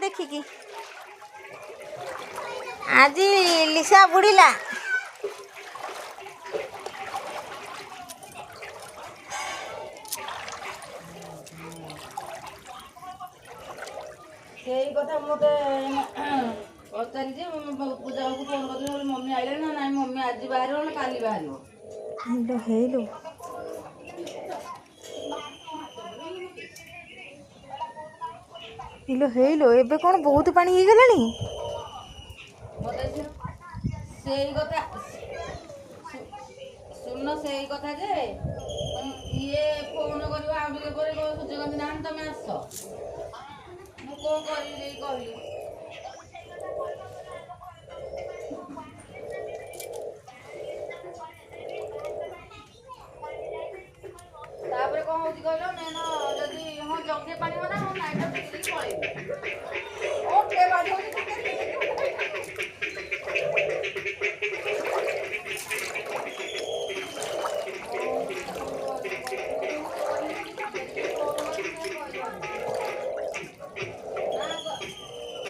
ଦେଖିକି। ଆଜି ଲିସା ବୁଡ଼ିଲା। ସେଇ କଥା ମୋତେ ପଚାରିଛି। ମୁଁ ପୂଜା ପାଖକୁ ଫୋନ୍ କରିଥିଲି ବୋଲି, ମମି ଆଇଲେଣି ନା ନାଇଁ? ମମି ଆଜି ବାହାରିବ ନା କାଲି ବାହାରିବ? ହେଇଲୋ, ହେଇଲୋ, ଇଲୋ ହେଇଲୋ, ଏବେ କ'ଣ ବହୁତ ପାଣି ହେଇଗଲାଣି? ମୋତେ ସେଇ କଥା ଶୁଣ, ସେଇ କଥା ଯେ ଇଏ ଫୋନ୍ କରିବ ଆଉ ଟିକେ ପରେ, ସୂର୍ଯ୍ୟକାନ୍ତି ନାହାନ୍ତି, ତମେ ଆସ। ମୁଁ କ'ଣ କରିବି କହିଲି?